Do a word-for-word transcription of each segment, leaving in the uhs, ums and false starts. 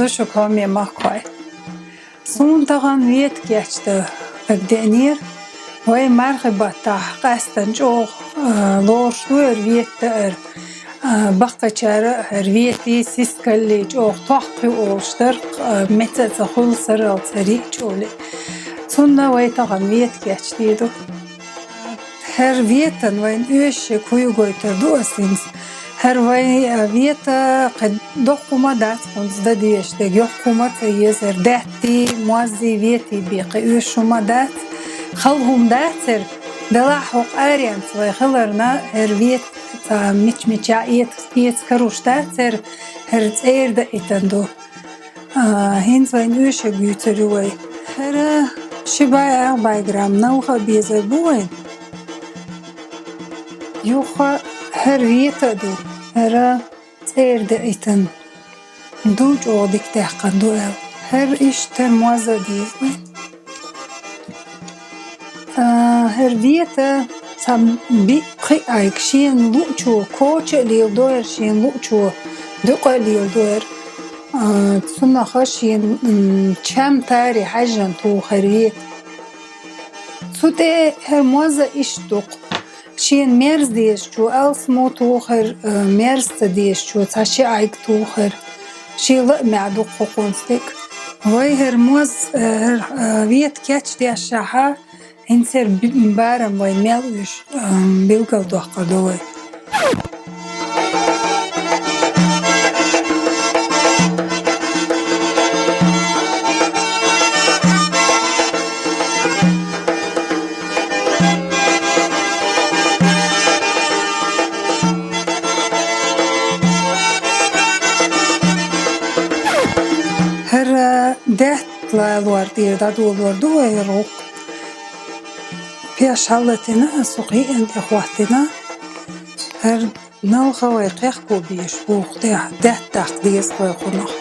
Шу коми махкой. Суна тахана вета кечда деанера. Вай мархий баттахь къаьстина чӀогӀа, а, лоруш ду хӀара вета даар. А, баккхачара хӀара ветий, сискаллий чӀогӀа тохкхуьй олуш дара, а, меца а ца хуьлу сарралц хӀара йиъча олий. Цунна вай тахана вета кечдийр ду. ХӀара ветан вайна оьшуш ерг хӀун ю гойтур ду ас хӀинца. ХӀара вай, а, вета кхин доккха хӀума дац хӀинца дан дезаш дерг, йоккха хӀума ца еза хӀара даьттий, моззий, ветий бен кхин оьшуш хӀума дац. Хала хӀума дац хӀара, делахь хӀокху аренца вай хиларна, хӀара вета цхьа мича-мича эца, эца каруш дац хӀара, хӀара цӀера даийтина ду. А, хӀинца вайна оьшург юьйцур ю вай. ХӀара ши бӀе арбӀе грамм налха а безар бу вайна. Юха хӀара вета а ду, хӀара цӀера даийтина ду, чӀогӀа дика даьккхина ду аьлла. ХӀара иштта хӀара мозза а деза вайна. А, хӀара вета цхьа биъ-пхиъ Ӏайг шена луучо коча а леладо хӀара, шена луучо дуькъа а леладо хӀара. А, цунах шена, м, чам таре хьаьжжина туху хӀара вета. Цу тӀе хӀара мозза иштта дукха. Шена мерза дезачо алсамо туху хӀара, а, мерза ца дезачо цхьа ши Ӏайг туху хӀара. Шен лаамехь дукха хӀокхунца дерг. Вай хӀара мозза, а, хӀара, а, вета кечдешшехь, хӀинца хӀара би-, барам вай мел оьшу, а, билгалдоккхур ду вай. ХӀара даьтта лалор тӀера дӀадолор ду вай хӀара гӀуллакх. Пеш хьалатина, ас хӀокху йиъана тӀе хӀоттина. ХӀара налха вай кхехко безаш боху тӀехь, даьтта даккха деза вай кхунах.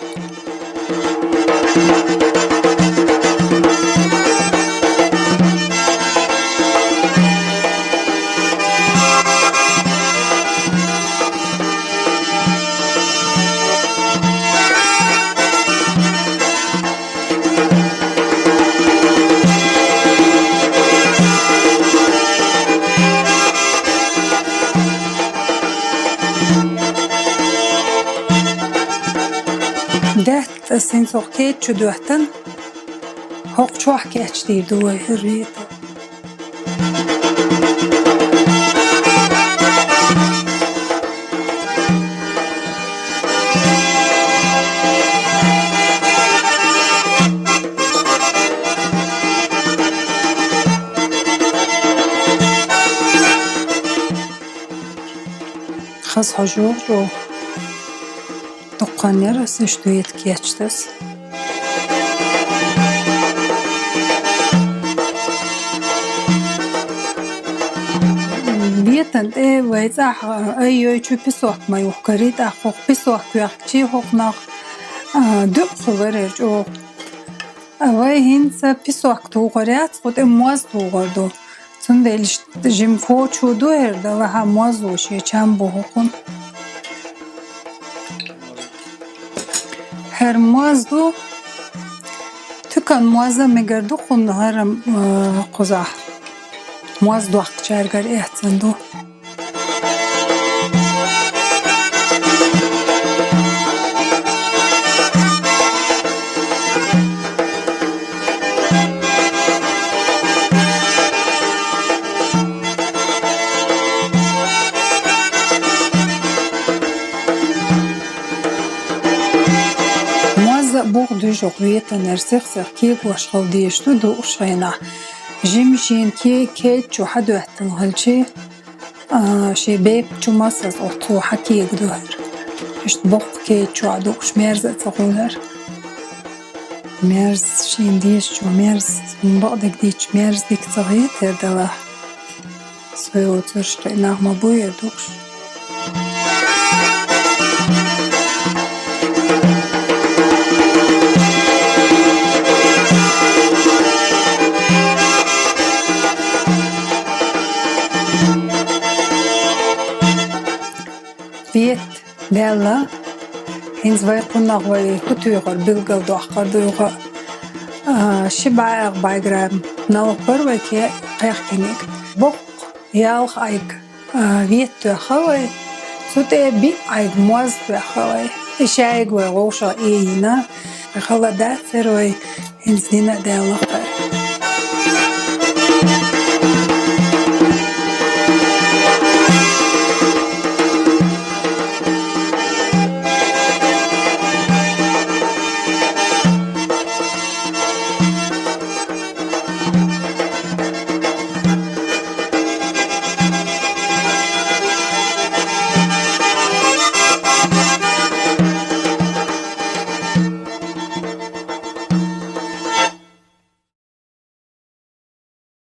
Даьтта ас хӀинца хӀокху кеча чу доьттина, хӀокху чохь кечдийр ду вай хӀара вета. Хаза хьожа йогӀу чӀогӀа. Дуккха хан яра ас иштта вета кечдаза. Ветан тӀе вай цӀахь ай йойчу песок ма юхкарий, тӀаккха хӀокху песок йоьхкичий хӀокхунах, а, дуькъ хир вара хӀара чӀогӀа. А вай хӀинца песок тухур яц, кху тӀе моз тухур ду. Цундела иштта жима коча ду хӀара, делахь а моззо шен чам бу хӀокхунна. ХӀара моз ду, туькан моза мегар ду кхунна хӀара, а, кхузахь. Моз доккхучаьргара эцна ду. Моза а бух дуьжух ветанара сих-сих кегош хила дезаш ду дууш хенахь. Жима шена ке-, кечо хьадоьттина хилчи, а, шен бепиг чу масаза оццо хьакега ду хӀара. Иштта боккха кечо а дууш мерза а ца хуьлура. Мерза шена дезачо мерза, бакъдерг дийцча мерза дика ца хета хӀара делахь. Со оцурш кхин нах ма буй хӀара дукхаш. Вет даьлла, ХӀинца вай кхунах вай хӀу туьйхар билгал дохкар дуй хьо. А, ши бӀаьрг, бӀаьрг грамм налх бар вай кхе-, кхехкиниг. Боккха ялх Ӏайг, а, ветта тоьхна вай. Цу тӀе биъ Ӏайг моз тоьхна вай. И шайга вай гӀовша ийна. Хала дац цер вай, хӀинца дина а даьлла кхе.